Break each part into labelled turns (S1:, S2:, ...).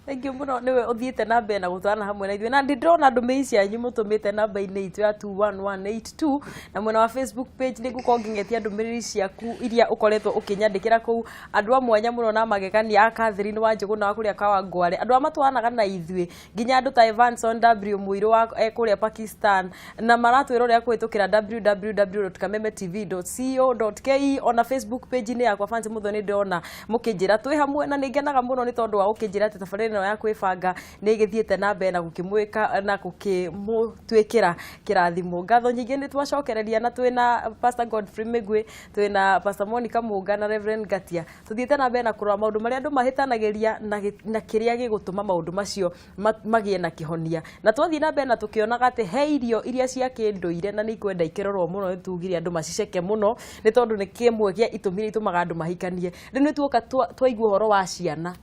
S1: Thank you mũno nĩwe ũthiĩte na mbere na gũtwarana hamwe na ithuĩ, na ndĩ ndĩrona ndũmĩrĩri cianyu mũtũmĩte namba-inĩ itũ ya 21182, na mwena wa Facebook page nĩ ngũkorwo ngĩng'etia ndũmĩrĩri ciaku iria ũkoretwo ũkĩnyandĩkĩra kũu. Andũ a mwanya mũno na magegania a Catherine wa Njũgũna wa kũrĩa Kawangware, andũ arĩa matwaranaga na ithuĩ, nginya andũ ta Evanson W Mũirũ wa kũrĩa Pakistan, na maratwĩrorera kũhĩtũkĩra www.kamemetv.co.ke, ona Facebook page-inĩ yakwa Fancy Muthoni ndĩrona mũkĩnjĩra twĩ hamwe, na nĩ ngenaga mũno nĩ tondũ wa gũkĩnjĩra atĩ tabarĩra ĩno ya kwĩbanga nĩ ĩgĩthiĩte na mbere na gũkĩmwĩka na gũkĩmũtuĩkĩra kĩrathimo. Ngatho nyingĩ nĩ twacokereria, na twĩna Pastor Godfrey Mĩgwĩ, twĩna Pastor Monica Mũnga na Reverend Ngatia. Tũthiĩte na mbere na kũrora maũndũ marĩa andũ mahĩtanagĩria na kĩrĩa gĩgũtũma maũndũ macio magĩe na kĩhonia. Na twathiĩ na mbere na tũkĩonaga atĩ he irio iria cia kĩndũire na nĩ ikwenda ikĩrorwo mũno, nĩ tugire andũ maciceke mũno nĩ tondũ nĩ kĩmwe gĩa itũmi iria itũmaga andũ mahikanie. Rĩu nĩ tuoka twaigua ũhoro wa ciana,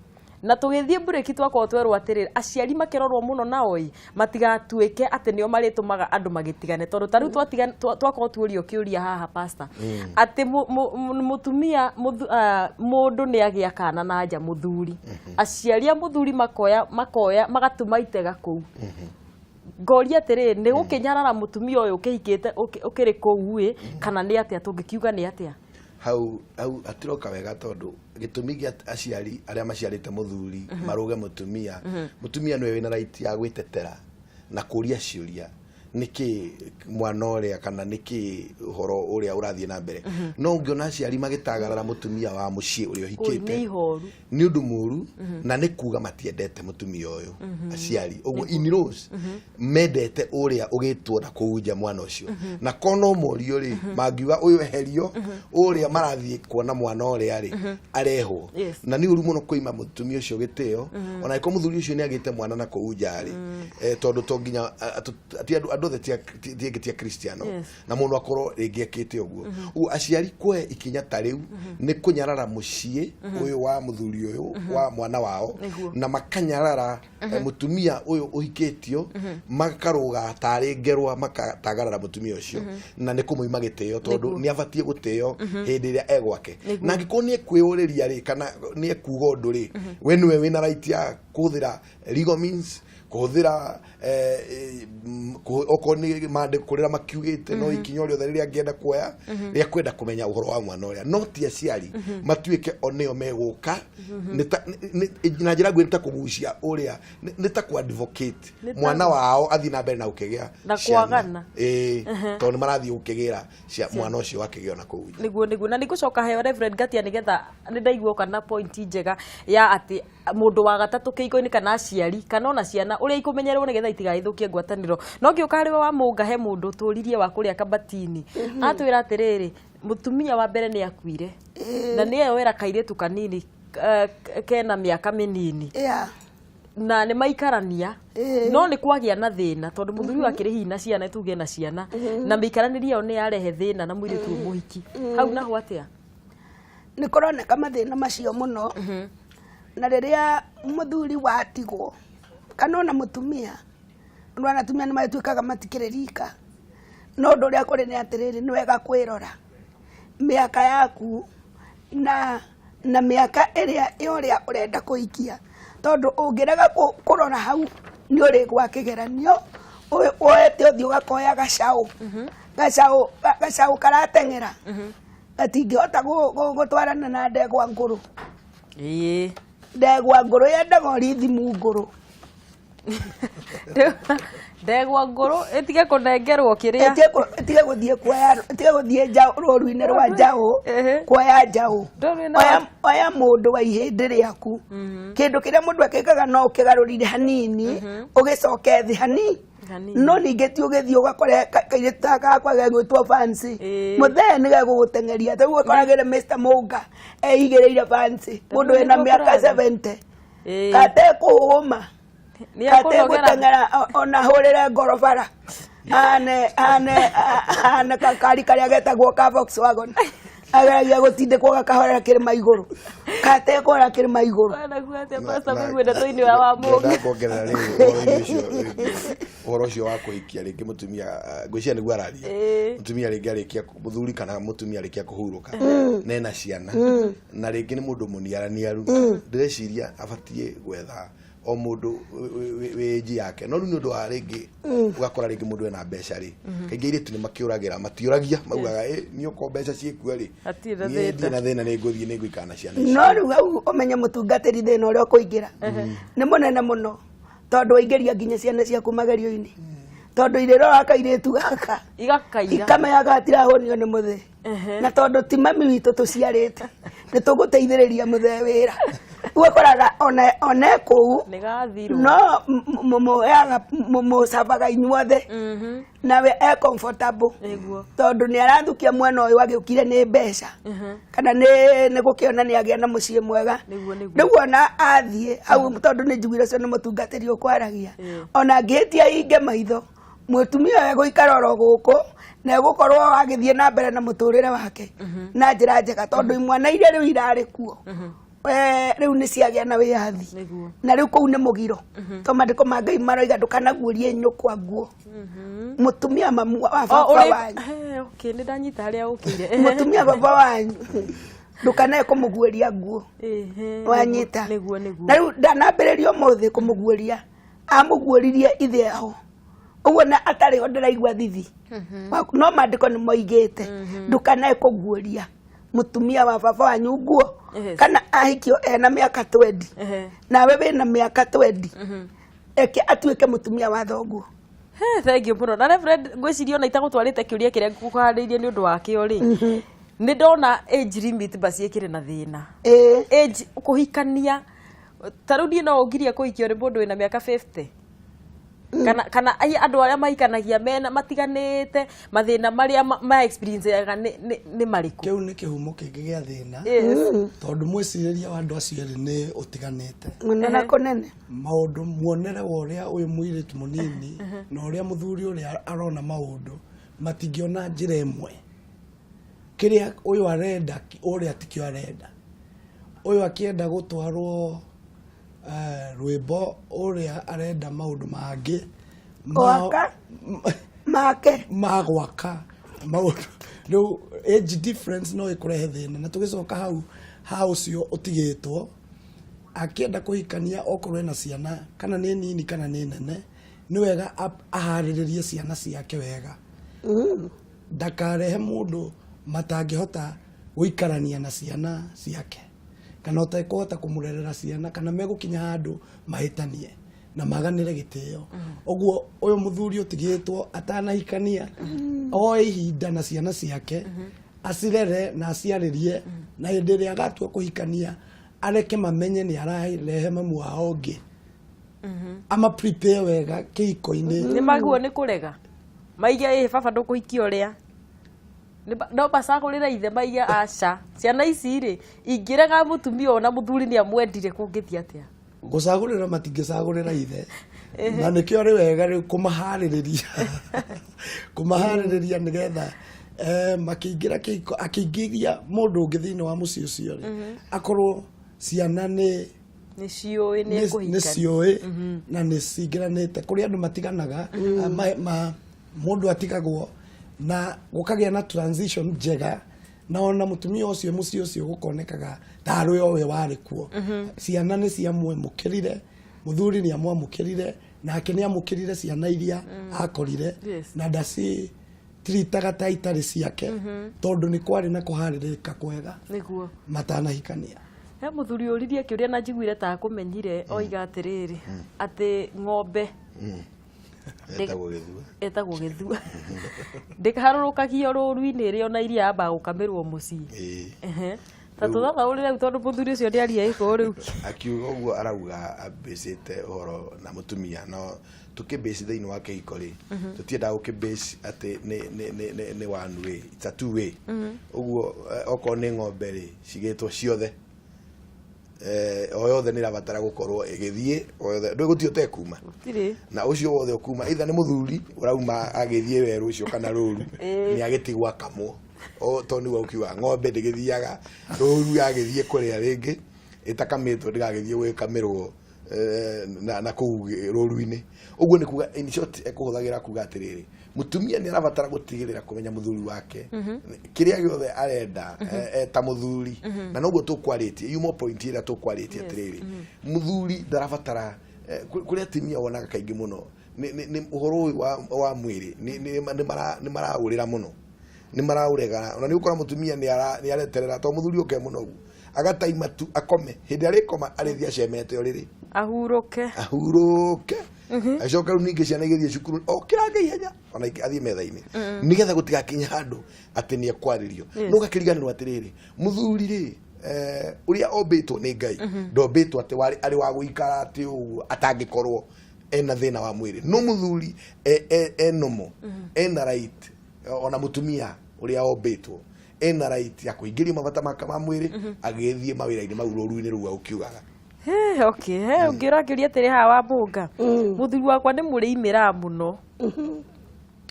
S1: na tũgĩthiĩ mburĩki twakorwo twerwo atĩrĩrĩ, aciari makĩrorwo mũno nao ĩ matigatuĩke atĩ nĩo marĩtũmaga andũ magĩtigane, tondũ ta rĩu twakorwo tuorio kĩũria haha, pastor, atĩ mũtumia mũndũ nĩ agĩa kana na nja mũthuri, aciari a mũthuri makoya magatũma itega kũu. Ngoria atĩrĩrĩ, nĩ gũkĩnyarara mũtumia ũyũ ũkĩhikĩte ũkĩrĩ kũu ĩ, kana nĩ atĩa tũngĩkiuga nĩ atĩa?
S2: Hau hatiroka wega, tondũ gĩtũmi gĩa aciari arĩa maciarĩte mũthuri marũge mũtumia, mũtumia nĩwe wĩna right ya gwĩtetera na kũria ciũria nĩkĩ mwana ũrĩa kana nĩkĩ ũhoro ũrĩa ũrathiĩ na mbere. No ũngĩona aciari magĩtagarara mũtumia wa mũciĩ ũrĩa
S1: Kũu
S2: ũhikĩte,
S1: nĩ ihoru.
S2: Nĩ ũndũ mũru, na nĩ kuga matiendete mũtumia ũyũ aciari ũguo. In-laws mendete ũrĩa ũgĩtwo na kũu nja mwana ũcio, na ko no morio rĩ, mangiuga ũyũ eherio, ũrĩa marathiĩ kuona mwana ũrĩa rĩ arehwo. Na nĩ ũru mũno kũima mũtumia ũcio gĩtĩo, ona angĩkorwo mũthuri ũcio nĩ agĩte mwana na kũu nja rĩ, tondũ to nginya ti andũ othe ti ĩngĩ ti Akristiano. Na mũndũ akorwo rĩngĩ ekĩte ũguo, ũguo aciari kuoya ikinya ta rĩu nĩ kũnyarara mũciĩ ũyũ wa mũthuri ũyũ wa mwana wao, na makanyarara mũtumia ũyũ ũhikĩtio, makarũga tarĩ ngerwa, makatagarara mũtumia ũcio, na nĩ kũmũima gĩtĩo, tondũ nĩ abatiĩ gũtĩo hĩndĩ ĩrĩa e gwake. Na angĩkorwo nĩ ekwĩyũrĩria rĩ, kana nĩ ekuga ũndũ rĩ, we nĩwe wĩna right ya kũhũthĩra legal means, kũhũthĩra okorwo nĩ maandĩko kũrĩa makiugĩte, no ikinya o rĩothe rĩrĩa angĩenda kuoya rĩa kwenda kũmenya ũhoro wa mwana ũrĩa, no ti aciari matuĩke o nĩo megũka. Na njĩra nguhĩ nĩ ta kũgucia ũrĩa nĩ ta kũ advocate mwana wao athiĩ na mbere na gũkĩgĩa
S1: Na
S2: ciana.
S1: kwagana.
S2: Ĩĩ, tondũ nĩ marathiĩ gũkĩgĩra mwana ũcio wakĩgĩa na kũu nja.
S1: Nĩguo, na nĩngũcoka heo Reverend Ngatia, nĩgetha nĩ ndaigua oka na point njega ya atĩ mũndũ wa gatatũ kĩhiko-inĩ kana aciari kana ona ciana ũrĩa ikũmenyererwo nĩgetha itigagĩthũkie ngwatanĩro. No ngĩũka harĩ we wa Mũnga, he mũndũ tũririe wa kũrĩa Kabatini, atwĩra atĩrĩrĩ, mũtumia wa mbere nĩ akuire na nĩ eyoera kairĩtu kanini, kena mĩaka mĩnini, na nĩ maikarania, no nĩ kwagĩa na thĩna tondũ mũthuri ũyũ akĩrĩ hihi na ciana, tuge na ciana, na mĩikaranĩrie ĩyo nĩ yarehe thĩna na mũirĩtu ũyũ mũhiki. Hau naho atĩa?
S3: Nĩ kũroneka mathĩna macio mũno, na rĩrĩa mũthuri watigwo kana ona mũtumia, andũ ana atumia nĩ matuĩkaga matikĩrĩ rika, no ũndũ ũrĩa kũrĩ nĩ atĩrĩrĩ, nĩ wega kwĩrora mĩaka yaku na mĩaka ĩrĩa ya ũrĩa ũrenda kũhikia, tondũ ũngĩrega kũrora hau nĩ ũrĩgwa kĩgeranio woete ũthiĩ ũgakoya gacaũ, gacaũ karateng'era gatingĩhota gũtwarana na ndegwa ngũrũ. Ndegwa ngũrũ yendaga ũrithimu ngũrũ.
S1: Ndegwa ngũrũ ĩtige kũnengerwo kĩrĩa
S3: Ĩtige gũthiĩ kuoya, ĩtige gũthiĩ njaũ rũru-inĩ rwa njaũ kuoya njaũ.
S1: Ndũrĩ na
S3: Oya mũndũ wa ihĩndĩ rĩaku. Kĩndũ kĩrĩa mũndũ akĩkaga no ũkĩgarũrire hanini, ũgĩcoke thĩ hanini.
S1: Hanini.
S3: No ningĩ ti ũgĩthiĩ ũgakore kairĩtu ta gakwa gegwĩtwo Fancy, mũthee nĩ gegũgũteng'eria. Ta rĩu ũkoragĩre Mr. Mũnga eigĩrĩire Fancy, mũndũ wĩna
S1: nĩguo
S3: mĩaka
S1: kũrathiĩ.
S3: 70, katekũhũma,
S1: Nĩ ekũnogera.
S3: kategũteng'era ona hũrĩre ngoro bara, ane ane ane kakari karĩa getagwo ka Volkswagen ageragia gũtindĩkwo gakahorera kĩrĩma igũrũ, katekũhorera kĩrĩma igũrũ.
S1: Wanaigua atĩa, Pastor Mĩgwi, ndeto-inĩ ya wa Mũnga?
S2: Ngenda kuongerera rĩu ũhoro-inĩ ũcio, ũhoro ũcio wa kũhikia rĩngĩ mũtumia, ngwĩciria nĩguo araria. Mũtumia rĩngĩ arĩkia, mũthuri kana mũtumia arĩkia kũhurũka nena ciana, na rĩngĩ nĩ mũndũ mũniaraniaru, ndĩreciria abatiĩ gwetha O mũndũ wĩ age yake, no rĩu nĩ ũndũ wa rĩngĩ ũgakora rĩngĩ mũndũ ena mbeca rĩ, kaingĩ airĩtu nĩ makĩũragĩra, matiũragia, maugaga, "Ĩ, niĩ okorwo mbeca ciĩkuo rĩ,
S1: Hatirĩ na
S2: niĩ
S1: thĩna."
S2: Ndirĩ na thĩna, nĩ ngũthiĩ, nĩ ngũikara na ciana ici."
S3: No rĩu hau ũmenye, mũtungatĩri, thĩna ũrĩa ũkũingĩra nĩ mũnene mũno, tondũ waingĩria nginya ciana ciaku magerio-inĩ, tondũ irĩrora kairĩtu gaka
S1: Igakaira.
S3: Ikamenyaga gatirahũnio nĩ mũthee, na tondũ ti mami witũ tũciarĩte, nĩ tũgũteithĩrĩria mũthee wĩra. Ũgakoraga ona e kũu
S1: Nĩ gathirwo.
S3: No mũmũheaga, mũmũcavaga inyuothe, nawe e comfortable, tondũ nĩ arathukia mwena ũyũ agĩũkire nĩ mbeca kana nĩ gũkĩona nĩ agĩa na mũciĩ mwega.
S1: Nĩguo, nĩguo.
S3: Rĩu ona athiĩ hau, tondũ nĩ njiguire ũcio nĩ mũtungatĩri ũkwaragia, ona angĩhĩtia hinge maitho, mũtumia ũyũ egũikara oro gũkũ na egũkorwo agĩthiĩ na mbere na mũtũrĩre wake na njĩra njega, tondũ imwana iria rĩu irarĩ kuo rĩu nĩ ciagĩa na wĩyathi. Na rĩu kũu nĩ mũgiro, to mandĩko ma Ngai maroiga ndũkanaguũrie nyũkwa nguo, mũtumia mamu wa
S1: O,
S3: baba wanyu.
S1: Okay, nĩ ndanyita harĩa ũkĩire.
S3: Mũtumia baba wanyu ndũkanae kũmũguũria nguo. Wanyita?
S1: Nĩguo, nĩguo.
S3: Na rĩu ndanambĩrĩria ũmũthĩ kũmũguũria, amũguũririe ithe aho ũguo na atarĩ ho, ndĩraigua thithi. No maandĩko nĩ moigĩte ndũkanae kũguũria mũtumia wa baba wanyu nguo. Kana ahikio ena mĩaka 20, nawe wĩna mĩaka 20, eke atuĩke mũtumia wa thoguo.
S1: He, thank you mũno. Na Reverend, ngwĩciria ona itagũtwarĩte kĩũria kĩrĩa ngũkũharĩirie nĩ ũndũ wakĩo rĩ, nĩ ndona age limit basi ĩkĩrĩ na thĩna. Age kũhikania, ta rĩu niĩ no ũngirie kũhikio nĩ mũndũ wĩna mĩaka 50, kana ai andũ arĩa mahikanagia mena matiganĩte, mathĩna marĩa ma experience yaga nĩ marĩkũ?
S4: Kĩu nĩ kĩhumo kĩngĩ gĩa thĩna, tondũ mwĩcirĩrie wa andũ acio erĩ nĩ ũtiganĩte
S3: Mũno na kũnene.
S4: Maũndũ muonere wa ũrĩa ũyũ mũirĩtu mũnini na ũrĩa mũthuri ũrĩa arona maũndũ matingĩona njĩra ĩmwe. Kĩrĩa ũyũ arenda, ũrĩa tikĩo arenda. Ũyũ akĩenda gũtwarwo rwĩmbo, ũrĩa arenda maũndũ mangĩ
S3: Gwaka make.
S4: Ma gwaka maũndũ. Rĩu age difference no ĩkũrehe thĩna. Na tũgĩcoka hau ha ũcio ũtigĩtwo akĩenda kũhikania, okorwo ena ciana, kana nĩ nini kana nĩ nene, nĩ wega aharĩrĩrie ciana ciake wega, ndakarehe mũndũ matangĩhota gũikarania na ciana ciake, kana ũtekũhota kũmũrerera ciana, kana megũkinya handũ mahĩtanie na maganĩre gĩtĩo. Ũguo ũyũ mũthuri ũtigĩtwo atanahikania oe ihinda na ciana ciake, acirere na aciarĩrie, na hĩndĩ ĩrĩa agatua kũhikania areke mamenye nĩ ararehe mamu wao ũngĩ, ama prepare wega kĩhiko-inĩ.
S1: Nĩ maguo nĩ kũrega maige ĩ baba ndũkũhikia ũrĩa. No macagũrĩre ithe, maige aca. Ciana ici rĩ, ingĩrega mũtumia ona mũthuri nĩ amwendire, kũngĩthiĩ atĩa?
S4: Gũcagũrĩra matingĩcagũrĩra ithe, na nĩkĩo rĩ wega rĩu kũmaharĩrĩria nĩgetha makĩingĩra kĩhiko, akĩingĩria mũndũ ũngĩ thĩinĩ wa mũciĩ ũcio rĩ, akorwo ciana nĩ
S1: Nĩ ciũĩ nĩ
S4: nĩ
S1: ekũhikania.
S4: Ciũĩ na nĩ cingĩranĩte. Kũrĩ andũ matiganaga, mũndũ atigagwo na gũkagĩa na transition njega, na ona mũtumia ũcio mũciĩ ũcio gũkonekaga tarĩ o we warĩ kuo. Ciana nĩ ciamwamũkĩrire, mũthuri nĩ amwamũkĩrire, nake nĩ amũkĩrire ciana iria akorire, na ndaci tiritaga ta itarĩ ciake, tondũ nĩ kwarĩ na kũharĩrĩka kwega matanahikania.
S1: He mũthuri ũririe kĩũria na njiguire ta akũmenyire, oiga atĩrĩrĩ, atĩ ng'ombe
S2: Etagwo Gĩthua.
S1: Etagwo Gĩthua, ndĩharũrũkagio rũru-inĩ ĩrĩ ona iria yambaga gũkamĩrwo mũciĩ. Ehe. Ta tũthathaũrĩre rĩu, tondũ mũthuri ũcio ndĩaria gĩkũyũ rĩu.
S2: Akiuga ũguo arauga ambĩcĩte ũhoro na mũtumia, no tũkĩbase thĩinĩ wa kĩhiko rĩ, tũtiendaga gũkĩbase atĩ nĩ one way, it's a two way. Ũguo okorwo nĩ ng'ombe rĩ, cigĩtwo ciothe, o yothe nĩ ĩrabatara gũkorwo ĩgĩthiĩ o yothe, ndũĩ gũtirĩ ũtekuma.
S1: Gũtirĩ.
S2: Na ũcio wothe ũkuma, either nĩ mũthuri ũrauma agĩthiĩ werũ ũcio kana rũru, nĩ agĩtigwo akamwo. O to nĩguo ũkiuga ng'ombe ndĩgĩthiaga rũru yagĩthiĩ kũrĩa rĩngĩ ĩtakamĩtwo, ndĩgagĩthiĩ gwĩkamĩrwo na kũu rũru-inĩ. Ũguo nĩ kuga, in short, ekũhũthagĩra kuga atĩrĩrĩ, mũtumia nĩ arabatara gũtigĩrĩra kũmenya mũthuri wake kĩrĩa gĩothe arenda ta mũthuri, na noguo tũkwarĩtie yumo point ĩrĩa tũkwarĩtie atĩrĩrĩ, mũthuri ndarabatara Kũrĩ atumia wonaga kaingĩ mũno nĩ ũhoro ũyũ wa mwĩrĩ nĩ maraũrĩra mũno, nĩ maraũrega. Ona nĩ ũkora mũtumia nĩ areterera to mũthuri oke mũnogu, agataima tu akome. Hĩndĩ arĩkoma arĩthiĩ acemete ũrĩrĩ.
S1: Ahurũke.
S2: Ahurũke, acoke rĩu ningĩ ciana igĩthiĩ cukuru okĩrange ihenya ona athiĩ metha-inĩ, nĩgetha gũtigakinye handũ atĩ nĩ ekwarĩrio. No ũgakĩriganĩrwo atĩrĩrĩ, mũthuri rĩ, ũrĩa ombĩtwo nĩ Ngai, ndombĩtwo atĩ arĩ wa gũikara atĩ ũguo atangĩkorwo ena thĩna wa mwĩrĩ. No mũthuri e normal, ena right, ona mũtumia ũrĩa ombĩtwo ena right ya kũingĩrio mabata make ma mwĩrĩ agĩthiĩ mawĩra-inĩ mau rũru-inĩ rũu ũkiugaga.
S1: He, okay, he ũngĩ ũrakĩũria atĩrĩ haha wa mbũnga, mũthuri wakwa nĩ mũrĩi mĩraa mũno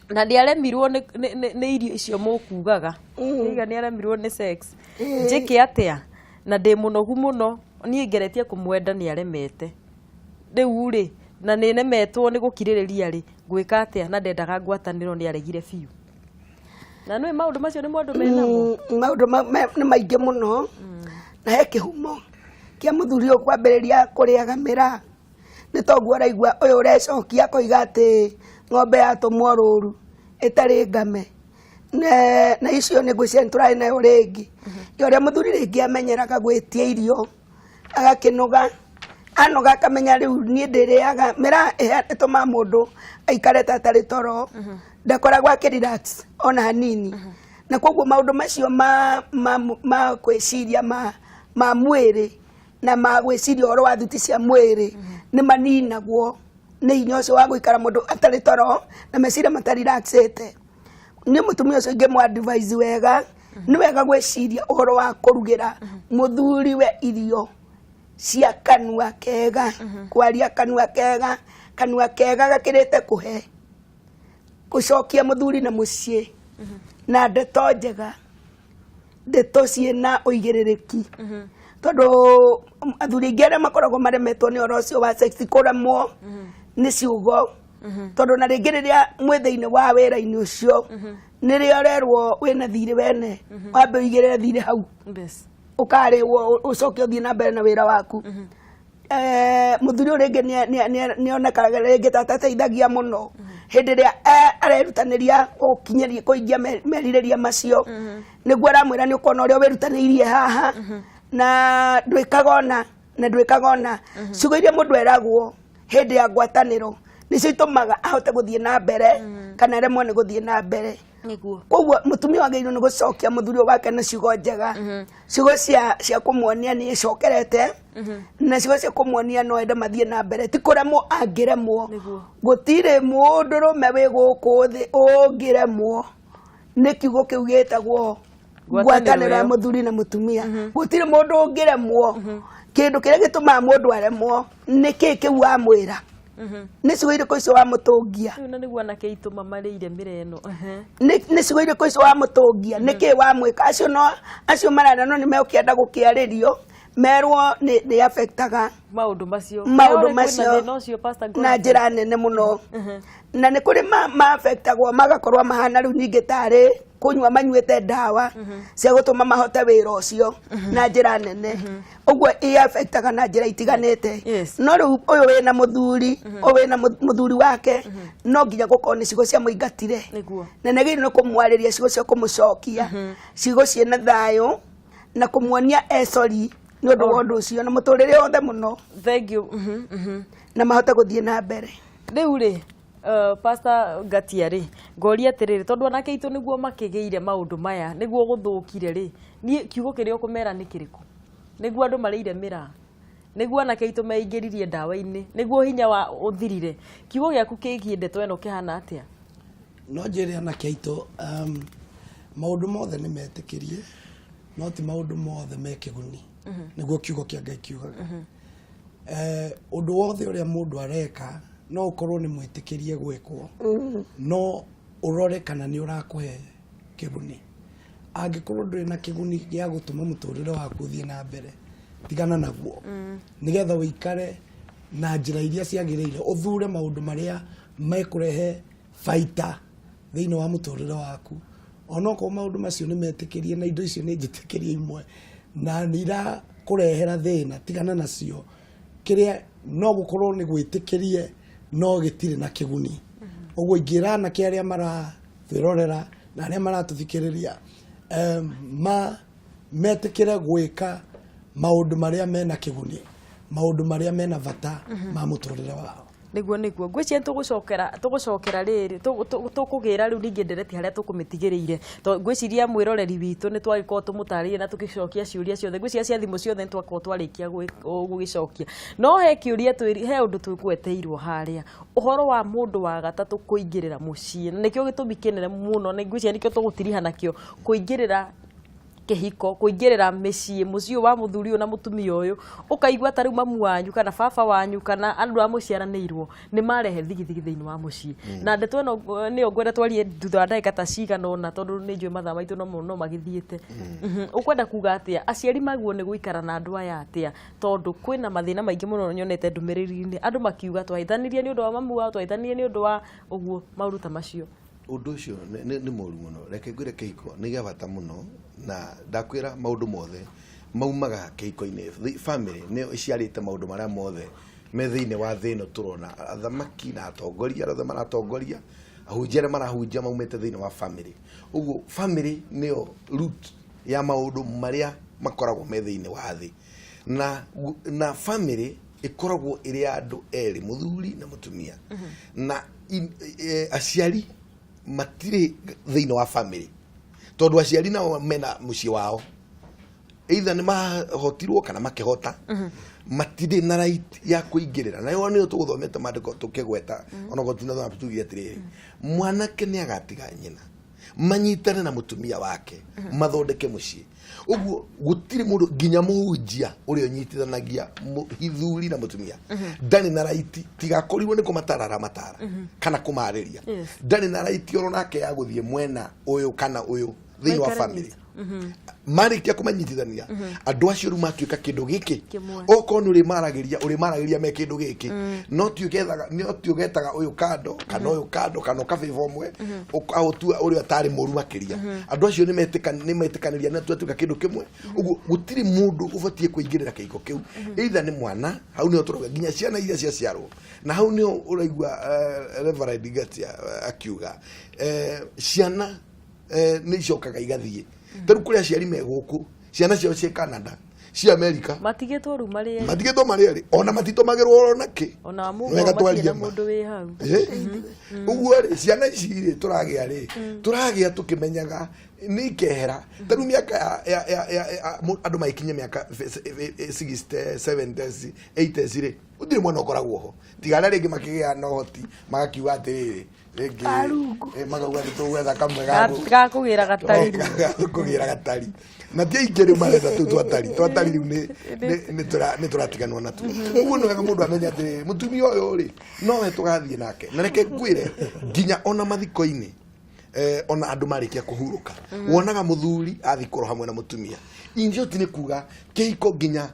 S1: na nĩ aremirwo nĩ irio icio mũkugaga. Iga nĩ aremirwo nĩ sex, njĩke atĩa? Na ndĩ mũnogu mũno niĩ, ngeretie kũmwenda nĩ aremete. Rĩu rĩ, na nĩ nemetwo nĩ gũkirĩrĩria rĩ, ngwĩka atĩa? Na ndendaga ngwatanĩro, nĩ aregire biũ. Na nĩ maũndũ macio nĩ maũndũ menamo.
S3: Maũndũ nĩ maingĩ mũno, na he kĩhumo kĩa mũthuri ũyũ kwambĩrĩria kũrĩaga mĩraa. Nĩ toguo ũraigua ũyũ ũrecokia akoiga atĩ ng'ombe yatũmwo rũru ĩtarĩ ngame. Na icio nĩ ngwĩciria nĩ tũrarĩ nayo rĩngĩ ya ũrĩa mũthuri rĩngĩ amenyeraga gwĩtia irio, agakĩnoga, anoga akamenya rĩu niĩ ndĩrĩaga mĩraa. Ĩtũmaga mũndũ aikare ta atarĩ toro, ndakoragwo akĩ relax ona hanini, na koguo maũndũ macio ma gwĩciria ma mwĩrĩ na ma gwĩciria ũhoro wa thuti cia mwĩrĩ nĩ maninagwo nĩ hinya ũcio wa gũikara mũndũ atarĩ toro na meciria matarelaxĩte. Nĩ mũtumia ũcio ingĩmũ advise wega, nĩ wega gwĩciria ũhoro wa kũrugĩra mũthuri we irio cia kanua kega, kwaria kanua kega, kanua kega gakĩrĩte kũhe gũcokia mũthuri na mũciĩ na ndeto njega, ndeto ciĩna ũigĩrĩrĩki, tondũ athuri aingĩ arĩa makoragwo maremetwo nĩ ũhoro ũcio wa sex, kũremwo nĩ ciugo, tondũ na rĩngĩ rĩrĩa mwĩ thĩinĩ wa wĩra-inĩ ũcio, nĩrĩo ũrerwo wĩna thirĩ wene, wambe ũigĩrĩre thirĩ hau, ũkarĩwo, ũcoke ũthiĩ na mbere na wĩra waku. Mũthuri ũyũ rĩngĩ nĩonekaga rĩngĩ ta atateithagia mũno hĩndĩ ĩrĩa arerutanĩria gũkinyĩria kũingia merirĩria macio. Nĩguo aramwĩra nĩ ũkona ũrĩa wĩrutanĩirie haha na ndwĩkaga ona na ndwĩkaga ona. Ciugo iria mũndũ eragwo hĩndĩ ya ngwatanĩro nĩcio itũmaga ahote gũthiĩ na mbere kana aremwo nĩ gũthiĩ na mbere. Koguo mũtumia wagĩrĩirwo nĩ gũcokia mũthuri ũyũ wake na ciugo njega, ciugo cia kũmuonia nĩ ĩcokerete, na ciugo cia kũmuonia no ende mathiĩ na mbere, ti kũremwo angĩremwo. Gũtirĩ mũndũrũme wĩ gũkũ thĩ ũngĩremwo nĩ kiugo kĩu gĩtagwo ngwatanĩro ya
S1: ĩyo.
S3: Mũthuri na mũtumia, gũtirĩ mũndũ ũngĩremwo. Kĩndũ kĩrĩa gĩtũmaga mũndũ aremwo nĩ kĩĩ kĩu wamwĩra? Nĩ ciugo irĩkũ icio wamũtũngia?
S1: Rĩu na nĩguo anake aitũ mamarĩire mĩra ĩno.
S3: Nĩ ciugo irĩkũ icio wamũtũngia? Nĩ kĩĩ wamwĩka? Acio no acio marara no nĩ megũkĩenda gũkĩarĩrio merwo nĩ affectaga
S1: maũndũ macio.
S3: Maũndũ
S1: Kwĩna
S3: macio
S1: thĩna ũcio, Pastor
S3: na
S1: Godfrey.
S3: Njĩra nene mũno, na nĩ kũrĩ ma affectagwo magakorwo mahana rĩu ningĩ tarĩ kũnyua manyuĩte ndawa cia gũtũma mahote wĩra ũcio na njĩra nene. Ũguo ĩ affectaga na njĩra itiganĩte. No rĩu ũyũ wĩna mũthuri, ũyũ wĩna mũthuri wake, no nginya gũkorwo nĩ ciugo cia mũingatire, na nĩ agĩrĩirwo nĩ kũmwarĩria ciugo cia kũmũcokia, ciugo ciĩna thayũ na kũmuonia e sorry nĩ ũndũ wa ũndũ ũcio na mũtũrĩre wothe mũno.
S1: Thank you.
S3: Na mahote gũthiĩ na mbere.
S1: Rĩu rĩ, Pastor Ngatia rĩ, ngoria atĩrĩrĩ, tondũ anake aitũ nĩguo makĩgĩire maũndũ maya, nĩguo gũthũkire rĩ, niĩ kiugo kĩrĩa ũkũmera nĩ kĩrĩkũ? Nĩguo andũ marĩire mĩraa, nĩguo anake aitũ meingĩririe ndawa-inĩ, nĩguo hinya wa ũthirire. Kiugo gĩaku kĩgiĩ ndeto ĩno kĩhana atĩa?
S4: No njĩre anake aitũ, maũndũ mothe nĩ metĩkĩrie, no ti maũndũ mothe me kĩguni, nĩguo kiugo kĩa Ngai kiugaga. Ũndũ wothe ũrĩa mũndũ areka no ũkorwo nĩ mwĩtĩkĩrie gwĩkwo, no ũrore kana nĩ ũrakũhe kĩguni. Angĩkorwo ndũrĩ na kĩguni gĩa gũtũma mũtũrĩre waku ũthiĩ na mbere, tigana naguo, nĩgetha ũikare na njĩra iria ciagĩrĩire, ũthure maũndũ marĩa mekũrehe baita thĩinĩ wa mũtũrĩre waku. Onokorwo maũndũ macio nĩ metĩkĩrie na indo icio nĩ njĩtĩkĩrie imwe na nĩ irakũrehera thĩna, tigana nacio. Kĩrĩa Kĩrĩa no gũkorwo nĩ gwĩtĩkĩrie no gĩtirĩ na kĩguni. Ũguo ingĩra anake arĩa maratwĩrorera na arĩa maratũthikĩrĩria, ma metĩkĩre gwĩka maũndũ marĩa mena kĩguni, maũndũ marĩa mena bata ma mũtũrĩre wao.
S1: Nĩguo ngwĩciria tũgũcokera rĩrĩ tũkũgĩra rĩu ningĩ ndereti harĩa tũkũmĩtigĩrĩire, to ngwĩciria mwĩroreri witũ nĩ twagĩkorwo tũmũtarĩrie na tũgĩcokia ciũria ciothe. Ngwĩciria cia thimũ ciothe nĩ twakorwo twarĩkia gũgĩcokia, no he kĩũria he ũndũ tũgweteirwo harĩa, ũhoro wa mũndũ wa gatatũ kũingĩrĩra mũciĩ, na nĩkĩo gĩtũmi kĩnene mũno na ngwĩciria nĩkĩo tũgũtiriha nakĩo, kũingĩrĩra kĩhiko, kũingĩrĩra mĩciĩ, mũciĩ ũyũ wa mũthuri ũyũ na mũtumia ũyũ, ũkaigua ta rĩu mamu wanyu kana baba wanyu kana andũ arĩa mũciaranĩirwo nĩ marehe thigithigi thĩinĩ wa mũciĩ. Na ndeto ĩno nĩyo ngwenda twarie thutha wa ndagĩka ta cigana ũna, tondũ nĩ njũĩ mathaa maitũ no magĩthiĩte. Ũkwenda kuga atĩa? Aciari magwo nĩ gũikara na andũ aya atĩa? Tondũ kwĩna mathĩna maingĩ mũno nyonete ndũmĩrĩri-inĩ, andũ makiuga twahĩtanirie nĩ ũndũ wa mamu wao, twahĩtanirie nĩ ũndũ wa ũguo, maũndũ ta macio.
S2: Ũndũ ũcio nĩ mũru mũno. Reke ngwĩre, kĩhiko nĩ gĩa bata mũno, na ndakwĩra maũndũ mothe maumaga kĩhiko-inĩ. Family nĩyo ĩciarĩte maũndũ marĩa mothe me thĩinĩ wa thĩ ĩno tũrona. Athamaki na atongoria arĩa othe maratongoria, ahunjia arĩa marahunjia, maumĩte thĩinĩ wa family. Ũguo family nĩyo root ya maũndũ marĩa makoragwo me thĩinĩ wa thĩ, na family ĩkoragwo ĩrĩ ya andũ erĩ, mũthuri na mũtumia, na aciari matirĩ thĩinĩ wa family, tondũ aciari nao mena mũciĩ wao, either nĩ mahotirwo kana makĩhota, matirĩ na right ya kũingĩrĩra. Na ĩyo nĩyo tũgũthomete maandĩko tũkĩgweta, onokorwo tinathoma, tugire atĩrĩrĩ, mwanake nĩ agatiga nyina, manyitane na mũtumia wake, mathondeke mũciĩ. Ũguo gũtirĩ mũndũ, nginya mũhunjia ũrĩa ũnyitithanagia ithuri na mũtumia, ndarĩ na right, tigakorirwo nĩ kũmatarara matara kana kũmarĩria. Ndarĩ na right oro nake ya gũthiĩ mwena ũyũ kana ũyũ thĩinĩ wa
S1: Maikare
S2: family. Marĩkia kũmanyitithania andũ acio, rĩu matuĩka kĩndũ gĩkĩ.
S1: Kĩmwe.
S2: Okorwo nĩ ũrĩmaragĩria, ũrĩmaragĩria me kĩndũ gĩkĩ, no ti ũgetaga ũyũ kando kana ũyũ kando kana ũkabĩba ũmwe ũkaũtua ũrĩa ũtarĩ mũru makĩria. Andũ acio nĩ metĩkanĩria na twatuĩka kĩndũ kĩmwe. Ũguo gũtirĩ mũndũ ũbatiĩ kũingĩrĩra kĩhiko kĩu, either nĩ mwana, hau nĩho tũrauga nginya ciana iria ciaciarwo, na hau nĩho ũraigua Reverend Ngatia akiuga ciana nĩ icokaga igathiĩ. Ta rĩu kũrĩ aciari me gũkũ, ciana ciao ciĩ Canada, ci America.
S1: Matigĩtwo rĩu marĩ erĩ.
S2: Matigĩtwo marĩ erĩ, ona matitũmagĩrwo ona kĩ.
S1: Ona
S2: Nĩ wega
S1: mũgo matirĩ
S2: twarie
S1: na
S2: ma.
S1: mũndũ wĩ hau.
S2: Ũguo rĩ, ciana ici rĩ tũragĩa rĩ, tũragĩa tũkĩmenyaga nĩ ikehera. Ta rĩu mĩaka ya andũ magĩkinyia mĩaka 60, 70, 80 rĩ, gũtirĩ mwana ũkoragwo ho, tiga arĩa rĩngĩ makĩgĩa na ũhoti magakiuga atĩrĩrĩ, rĩngĩ
S3: Karungu.
S2: Makauga nĩ tũgwetha kamwe
S1: gakũgĩra gatari.
S2: Kũgĩra gatari, na ti aingĩ rĩu marenda tũu twatari twatari. Rĩu nĩ tũratiganwo natuo. Ũguo nĩ wega mũndũ amenye atĩrĩrĩ, mũtumia ũyũ rĩ, nowe tũgathiĩ nake. Na reke ngwĩre, nginya ona mathiko-inĩ, ona andũ marĩkia kũhurũka, wonaga mũthuri athiĩ hamwe na mũtumia. In short, nĩ kuga kĩhiko nginya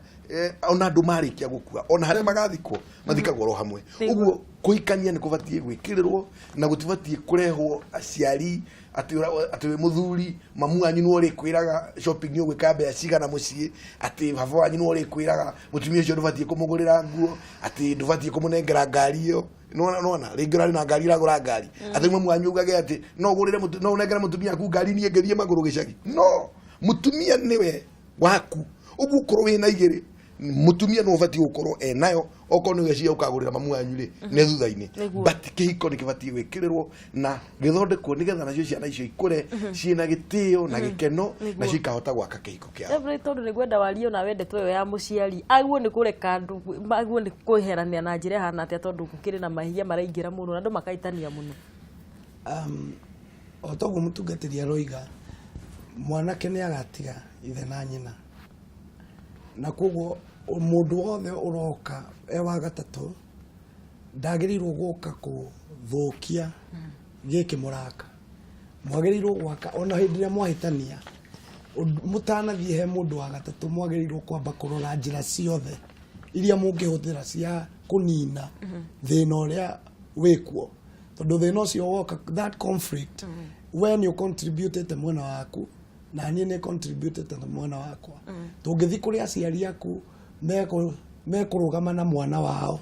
S2: ona andũ marĩkia gũkua, ona harĩa magathikwo, mathikagwo oro hamwe. Ũguo kũhikania nĩ kũbatiĩ gwĩkĩrĩrwo na gũtibatiĩ kũrehwo aciari atĩ atĩ wĩ mũthuri, mamu wanyu nĩwe ũrĩkwĩraga shopping ũgwĩka mbeca cigana mũciĩ, atĩ baba wanyu nĩwe ũrĩkwĩraga mũtumia ũcio ndũbatiĩ kũmũgũrĩra nguo, atĩ ndũbatiĩ kũmũnengera ngari ĩyo. Nĩwona, nĩwona rĩngĩ ũrarĩ na ngari, ũragũra ngari, atĩ mamu wanyu augage atĩ no ũgũrĩre no ũnengere mũtumia waku ngari, niĩ ngĩthiĩ magũrũ gĩcagi. No mũtumia nĩwe waku. Ũguo ũkorwo wĩna igĩrĩ, mũtumia nĩ ũbatiĩ gũkorwo enayo. Okorwo nĩ ũgeciria ũkagũrĩra mamu wanyu rĩ, nĩ thutha-inĩ. But kĩhiko nĩ kĩbatiĩ gwĩkĩrĩrwo na gĩthondekwo, nĩgetha nacio ciana icio ikũre ciĩna gĩtĩo na gĩkeno, nacio ikahota gwaka kĩhiko kĩao.
S1: Reverend, tondũ nĩ ngwenda warie ona we ndeto ĩyo ya mũciari aguo nĩ kũreka andũ aguo nĩ kweherania na njĩra ĩhana atĩa, tondũ gũkĩrĩ na mahia maraingĩra mũno na andũ makaitania mũno.
S4: O toguo mũtungatĩri aroiga, mwanake nĩ agatiga ithe na nyina, na koguo mũndũ wothe ũroka e wa gatatũ ndagĩrĩirwo gũka kũthũkia gĩkĩ mũraka. Mwagĩrĩirwo gwaka ona hĩndĩ ĩrĩa mwahĩtania. Mũtanathiĩ he mũndũ wa gatatũ, mwagĩrĩirwo kwamba kũrora njĩra ciothe iria mũngĩhũthĩra cia kũnina thĩna ũrĩa wĩkuo, tondũ thĩna ũcio woka, that conflict, we nĩ ũcontributĩte mwena waku na niĩ nĩ contributĩte mwena wakwa. Tũngĩthiĩ kũrĩ aciari aku mekũ Mekũrũgama na mwana wao.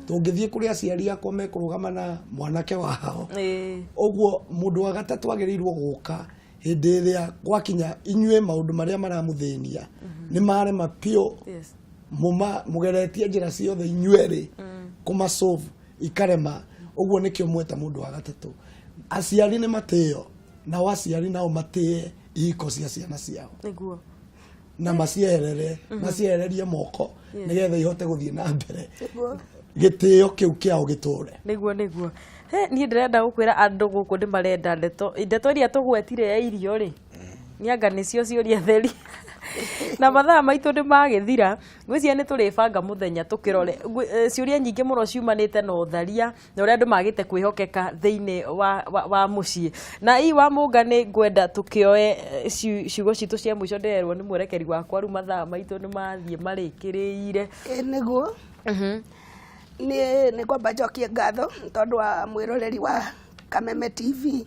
S4: Tũngĩthiĩ kũrĩ aciari akwa, mekũrũgama na mwanake wao. Ũguo mũndũ wa gatatũ agĩrĩirwo gũka hĩndĩ ĩrĩa gwakinya inyuĩ maũndũ marĩa maramũthĩnia nĩ marema biũ. Mũma mũgeretie njĩra ciothe inyuerĩ kũmasolve ikarema. Ũguo nĩkĩo mweta mũndũ wa gatatũ. Aciari nĩ matĩo, nao aciari nao matĩe ihiko cia ciana ciao na macieherere, maciehererie moko nĩgetha ihote gũthiĩ na mbere, gĩtĩo kĩu kĩao gĩtũre.
S1: Nĩguo. He, niĩ ndĩrenda gũkwĩra andũ gũkũ nĩ marenda ndeto, ndeto iria tũgwetire ya irio rĩ, nĩ anga nĩcio ciũria theri, na mathaa maitũ nĩ magĩthira. Ngwĩciria nĩ tũrĩbanga mũthenya tũkĩrore ciũria nyingĩ mũno ciumanĩte na ũtharia na ũrĩa andũ magĩte kwĩhokeka thĩinĩ wa mũciĩ. Na ii wa mũnga nĩ ngwenda tũkĩoe ciugo citũ cia mũico. Ndĩrerwo nĩ mwerekeri wakwa rĩu mathaa maitũ nĩ mathiĩ marĩkĩrĩire.
S3: Ĩ, nĩguo niĩ nĩ kwamba njokie ngatho nĩ tondũ wa mwĩroreri wa Kameme TV,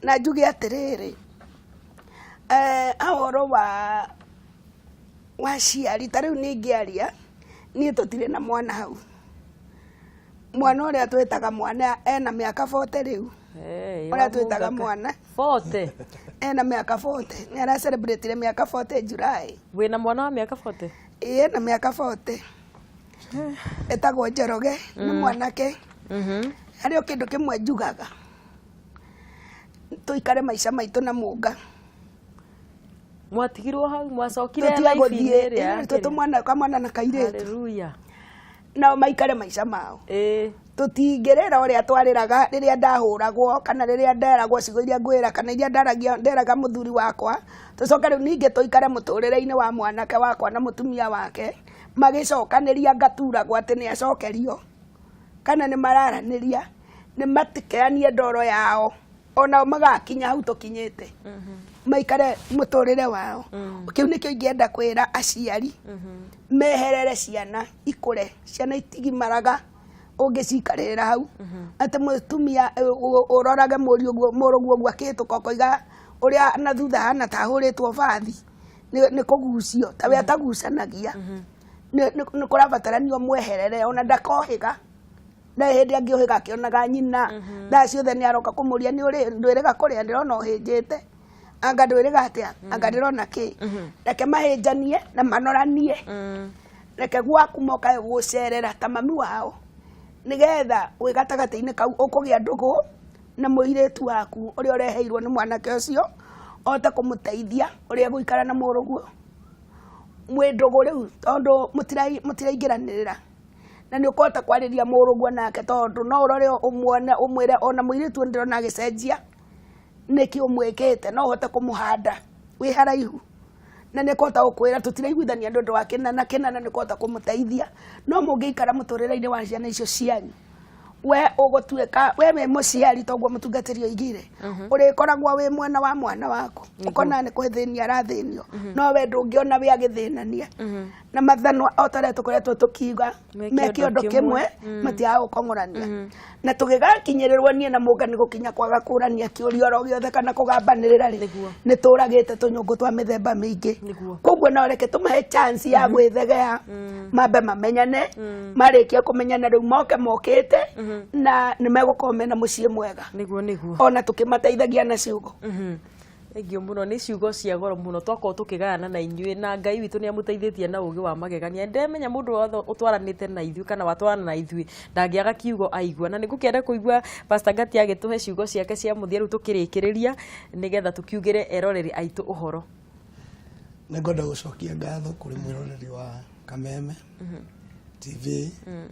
S3: na njuge atĩrĩrĩ, ha ũhoro wa aciari, ta rĩu niĩ ingĩaria, niĩ tũtirĩ na mwana hau. Mwana ũrĩa twĩtaga mwana ena mĩaka 40 rĩu.
S1: Hey,
S3: ũrĩa twĩtaga mwana
S1: 40?
S3: Ena mĩaka 40, nĩ ara celebrate mĩaka 40 July.
S1: Wĩna mwana wa mĩaka 40?
S3: Ĩĩ, ena mĩaka 40, etagwo Njoroge, nĩ mwanake. Harĩ o kĩndũ kĩmwe njugaga, tũikare maica maitũ na mũnga.
S1: Mwatigirwo hau, mwacokire
S3: tũtige
S1: life-inĩ
S3: gũthiĩ
S1: ĩrĩa ya
S3: tũ
S1: kĩrĩa?
S3: Tũmwana, kamwana na kairĩtu.
S1: Hallelujah.
S3: Nao maikare maica mao. Tũtingĩrĩra ũrĩa twarĩraga rĩrĩa ndahũragwo kana rĩrĩa nderagwo ciugo iria ngwĩra kana iria ndaragia nderaga mũthuri wakwa, tũcoke rĩu ningĩ tũikare mũtũrĩre-inĩ wa mwanake wakwa na mũtumia wake magĩcokanĩria, ngaturagwo atĩ nĩ acokerio kana nĩ mararanĩria, nĩ matikeanie ndoro yao, onao magakinya hau tũkinyĩte, maikare mũtũrĩre wao. Kĩu nĩkĩo ingĩenda kwĩra aciari, meherere ciana ikũre. Ciana itigimaraga ũngĩcikarĩrĩra hau atĩ mũtumia ũrorage mũriũ ũguo, mũrũguo ũguo akĩhĩtũka, ũkoiga ũrĩa na thutha hana ta ahũrĩtwo bathi nĩ kũgucio ta we atagucanagia. Nĩ kũrabatarania ũmweherere ona ndakohĩga, na hĩndĩ angĩũhĩga akĩonaga nyina thaa ciothe nĩ aroka kũmũria, nĩ ũrĩ ndwĩrĩga kũrĩa, ndĩrona ũhĩnjĩte, anga ndwĩrĩga atĩa, anga ndĩrona kĩ. Reke mahĩnjanie na manoranie. Reke gwaku mokae gũcerera ta mami wao, nĩgetha wĩ gatagatĩ-inĩ kau ũkũgĩa ndũgũ na mũirĩtu waku ũrĩa ũreheirwo nĩ mwanake ũcio, ote kũmũteithia ũrĩa gũikara na mũrũguo mwĩ ndũgũ rĩu, tondũ mũtiraingĩranĩrĩra, na nĩ ũkũhota kwarĩria mũrũguo nake, tondũ no ũrore ũmuone ũmwĩre, ona mũirĩtu ũyũ ndĩrona agĩcenjia, nĩkĩ ũmwĩkĩte? No ũhote kũmũhanda wĩ haraihu, na nĩ kũhota gũkwĩra tũtiraiguithania nĩ ũndũ wa kĩna na kĩna, na nĩ kũhota kũmũteithia. No mũngĩikara mũtũrĩre-inĩ wa ciana icio cianyu, we ũgũtuĩka we wĩ mũciari, toguo mũtungatĩri oigire, ũrĩkoragwo wĩ mwena wa mwana waku, ũkona nĩ kũthĩnia arathĩnio, no we ndũngĩona wĩ agĩthĩnania na mathanwa o ta ũrĩa tũkoretwo tũkiuga.
S1: Me
S3: me
S1: kĩondo
S3: kĩondo kĩmwe, matiaga gũkong'orania, na tũgĩgakinyĩrĩrwo niĩ na mũnga nĩ gũkinya kwaga kũrania kĩũria oro gĩothe kana kũgambanĩrĩra rĩ, nĩ tũragĩte tũnyũngũ twa mĩthemba mĩingĩ. Koguo no reke tũmahe chance ya gwĩthegea, mambe mamenyane. Marĩkia kũmenyana rĩu moke mokĩte na nĩ megũkorwo mena mũciĩ mwega,
S1: nĩguo nĩguo
S3: ona tũkĩmateithagia na ciugo.
S1: Thengiũ mũno, nĩ ciugo cia goro mũno twakorwo tũkĩgayana na inyuĩ, na Ngai witũ nĩ amũteithĩtie na ũgĩ wa magegania. Ndemenya mũndũ wothe ũtwaranĩte na ithuĩ kana watwarana na ithuĩ ndangĩaga kiugo aigua, na nĩ ngũkĩenda kũigua Pastor Ngati agĩtũhe ciugo ciake cia mũthia rĩu tũkĩrĩkĩrĩria, nĩgetha tũkiugĩre eroreri aitũ ũhoro.
S4: Nĩ ngwenda gũcokia ngatho kũrĩ mwĩroreri wa Kameme TV,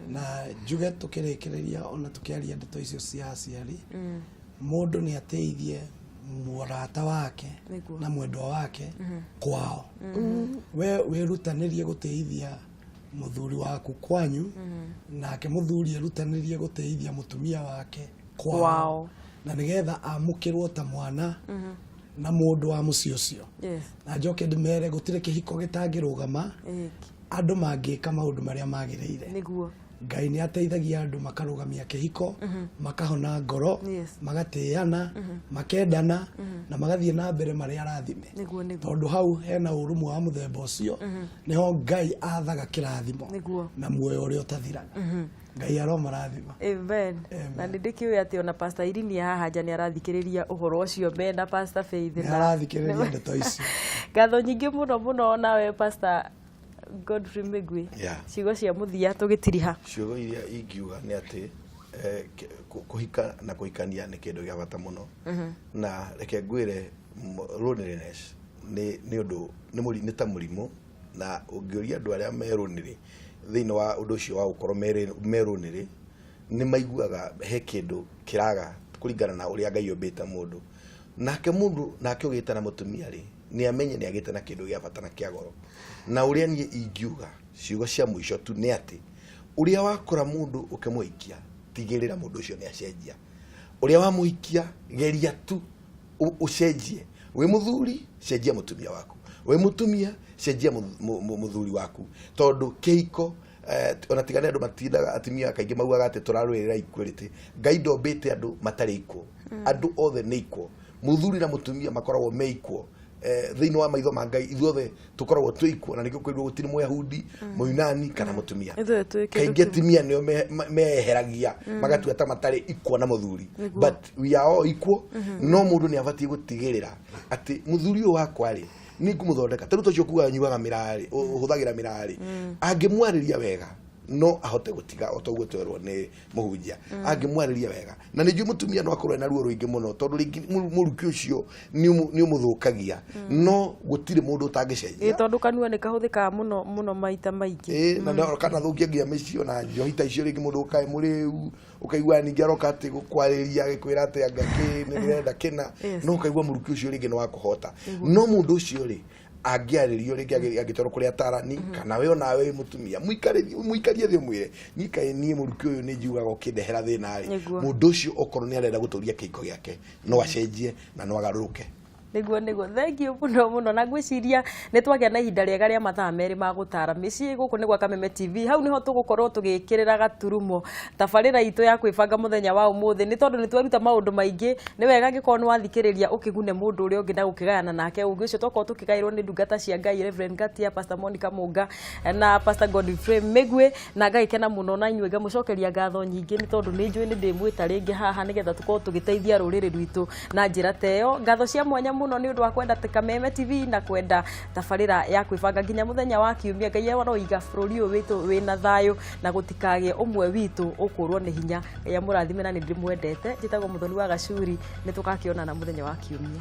S4: na njuge tũkĩrĩkĩrĩria, ona tũkĩaria ndeto icio cia aciari, mũndũ nĩ ateithie mũrata wake na mwendwa wake kwao. We wĩrutanĩrie gũteithia mũthuri waku kwanyu, nake mũthuri erutanĩrie gũteithia mũtumia wake kwao,
S1: Kwao.
S4: Na nĩgetha amũkĩrwo ta mwana na mũndũ wa mũciĩ ũcio. Na njoke ndĩmere gũtirĩ kĩhiko gĩtangĩrũgama andũ mangĩka maũndũ marĩa magĩrĩire. Ngai nĩ ateithagia andũ makarũgamia kĩhiko, makahona ngoro, magatĩana, makendana na magathiĩ na mbere marĩ arathime.
S1: Nĩguo, nĩguo.
S4: Tondũ hau hena ũrũmwe wa mũthemba ũcio, nĩho Ngai athaga kĩrathimo na muoyo ũrĩa ũtathiraga. Ngai aromarathima.
S1: Amen. Na nĩ ndĩkĩũĩ atĩ ona Pastor Irene haha nja nĩ arathikĩrĩria ũhoro ũcio mena Pastor Faith.
S4: Nĩ arathikĩrĩria ndeto icio.
S1: Ngatho nyingĩ mũno mũno nawe Pastor Godfrey Mĩgwi. Ciugo cia mũthia tũgĩtiriha.
S2: Ciugo iria ingiuga nĩ atĩ kũhika na kũhikania nĩ kĩndũ gĩa bata mũno. Na reke ngwĩre loneliness nĩ nĩ ũndũ nĩ mũri nĩ ta mũrimũ, na ũngĩũria andũ arĩa me lonely thĩinĩ wa ũndũ ũcio wa gũkorwo me lonely, nĩ maiguaga he kĩndũ kĩraga kũringana na ũrĩa Ngai ombĩte mũndũ. Nake mũndũ nake ũgĩte na mũtumia rĩ, nĩ amenye nĩ agĩte na kĩndũ gĩa bata na kĩa goro. Na ũrĩa niĩ ingiuga ciugo cia mũico tu nĩ atĩ ũrĩa wakora mũndũ ũkĩmũhikia, tigĩrĩra mũndũ ũcio nĩ acenjia. Ũrĩa wamũhikia, geria tu ũcenjie. Wĩ mũthuri, cenjia mũtumia waku. Wĩ mũtumia, cenjia mũthuri waku. Tondũ kĩhiko, ona tiga nĩ andũ matindaga, atumia kaingĩ maugaga atĩ tũrarũĩrĩra equality. Ngai ndombĩte andũ matarĩ equal. Andũ othe nĩ equal. Mũthuri na mũtumia makoragwo me equal. Thĩinĩ wa maitho ma Ngai ithuothe tũkoragwo twĩ equal, na nĩkĩo kwĩrwo gũtirĩ Mũyahudi, Mũyunani kana mũtumia.
S1: Ithuothe twĩ kĩndũ
S2: Kaingĩ
S1: kĩmwe.
S2: atumia nĩo meheragia, magatua ta matarĩ equal na mũthuri. But we are all equal. No mũndũ nĩ abatiĩ gũtigĩrĩra atĩ mũthuri ũyũ wakwa rĩ, nĩ ngũmũthondeka. Ta rĩu ta ũcio kuga nyuaga mĩraa rĩ, ũhũthagĩra mĩraa rĩ, angĩmwarĩria wega no ahote gũtiga o ta ũguo twerwo nĩ mũhunjia. Angĩmwarĩria wega, na nĩ njũĩ mũtumia no akorwo ena ruo rũingĩ mũno, tondũ rĩngĩ mũrukĩ ũcio nĩ ũmũthũkagia, no gũtirĩ mũndũ ũtangĩcenjia.
S1: Ĩ, tondũ kanua nĩ kahũthĩkaga mũno mũno maita maingĩ.
S2: Ĩ, na kana thũkia nginya mĩciĩ, ona njohi ta icio, rĩngĩ mũndũ ũkae mũrĩu, ũkaigua ningĩ aroka atĩ gũkwarĩria agĩkwĩra atĩ anga kĩ nĩ ndĩrenda kĩna, no ũkaigua mũrukĩ ũcio rĩngĩ nĩ wa kũhota. No mũndũ ũcio rĩ, angĩarĩrio rĩngĩ, angĩtwarwo kũrĩ atarani, kana we onawe wĩ mũtumia mũikarie thĩ ũmwĩre, niĩ kaĩ niĩ mũrukĩ ũyũ nĩ njiugaga ũkĩndehera thĩna rĩ, mũndũ ũcio okorwo nĩ arenda gũtũria kĩhiko gĩake no acenjie na no agarũrũke.
S1: Nĩguo, nĩguo. Thank you mũno mũno, na ngwĩciria nĩ twagĩa na ihinda rĩega rĩa mathaa 2 ma gũtara mĩciĩ gũkũ nĩ gwa Kameme TV. Hau nĩho tũgũkorwo tũgĩkĩrĩra gaturumo tabarĩra itũ ya kwĩbanga mũthenya wa ũmũthĩ, nĩ tondũ nĩ tweruta maũndũ maingĩ. Nĩ wega angĩkorwo nĩ wathikĩrĩria ũkĩgune mũndũ ũrĩa ũngĩ na gũkĩgayana nake ũgĩ ũcio twakorwo tũkĩgaĩrwo nĩ ndungata cia Ngai, Reverend Ngatia, Pastor Monica Munga na Pastor Godfrey Mĩgwi, na ngagĩkena mũno na inyuĩ ngamũcokeria ngatho nyingĩ, nĩ tondũ nĩ njũĩ nĩ ndĩmwĩta rĩngĩ haha nĩgetha tũkorwo tũgĩteithia rũrĩrĩ rwitũ na njĩra ta ĩyo. Ngatho cia mwanya mũno nĩ ũndũ wa kwenda Kameme TV na kwenda tabarĩra ya kwĩbanga nginya mũthenya wa kiumia. Ngai aroiga bũrũri ũyũ witũ wĩna thayũ na gũtikagĩe ũmwe witũ ũkũrwo nĩ hinya. Ngai amũrathime na nĩ ndĩmwendete. Njĩtagwo Mũthoni wa Gacuri, nĩ tũgakĩonana mũthenya wa kiumia.